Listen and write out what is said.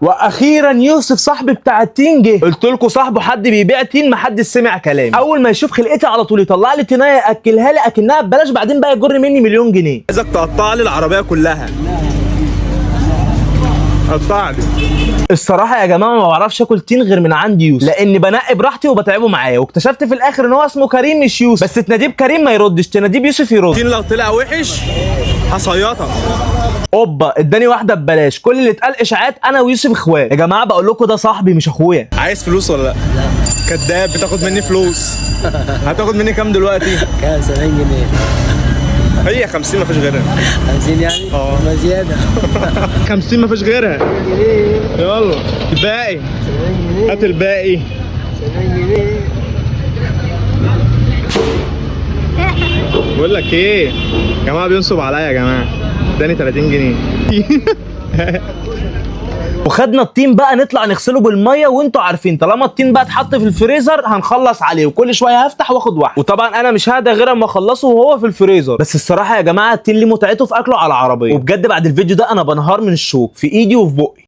واخيرا يوسف صاحبي بتاع التين جه. قلت لكم صاحبه حد بيبيع تين، ما حدش سمع كلامي. اول ما يشوف خلقتي على طول يطلع لي تينايه ياكلها لي اكنها ببلاش، بعدين بقى يجر مني مليون جنيه. عايزك تقطع لي العربية كلها، قطع لي. الصراحة يا جماعة ما بعرفش اكل تين غير من عند يوسف، لان بنقي براحتي وبتعبه معايا، واكتشفت في الاخر ان هو اسمه كريم مش يوسف، بس تناديه بكريم ما يردش، تناديه بيوسف يرد. التين لو طلع وحش هصيطك. اوبا اداني واحدة ببلاش. كل اللي اتقال اشاعات، انا ويوسف اخوات يا جماعة، بقول لكم ده صاحبي مش اخويا. عايز فلوس ولا لا؟ كداب، بتاخد مني فلوس. هتاخد مني كام دلوقتي؟ كام؟ 70 جنيه. هي 50، مفيش غيرها. 50 يعني؟ اه. ما زيادة. 50 مفيش غيرها. يلا الباقي. 70 جنيه. هات الباقي. 70 جنيه. بقول لك ايه يا جماعه، بينصب عليا يا جماعه، اداني 30 جنيه. وخدنا الطين بقى نطلع نغسله بالميه، وانتوا عارفين طالما الطين بقى اتحط في الفريزر هنخلص عليه، وكل شوية هفتح واخد واحد، وطبعا انا مش ههدى غير اما اخلصه وهو في الفريزر. بس الصراحة يا جماعة التين ليه متعته في اكله على العربيه، وبجد بعد الفيديو ده انا بنهار من الشوك في ايدي وفي بقي.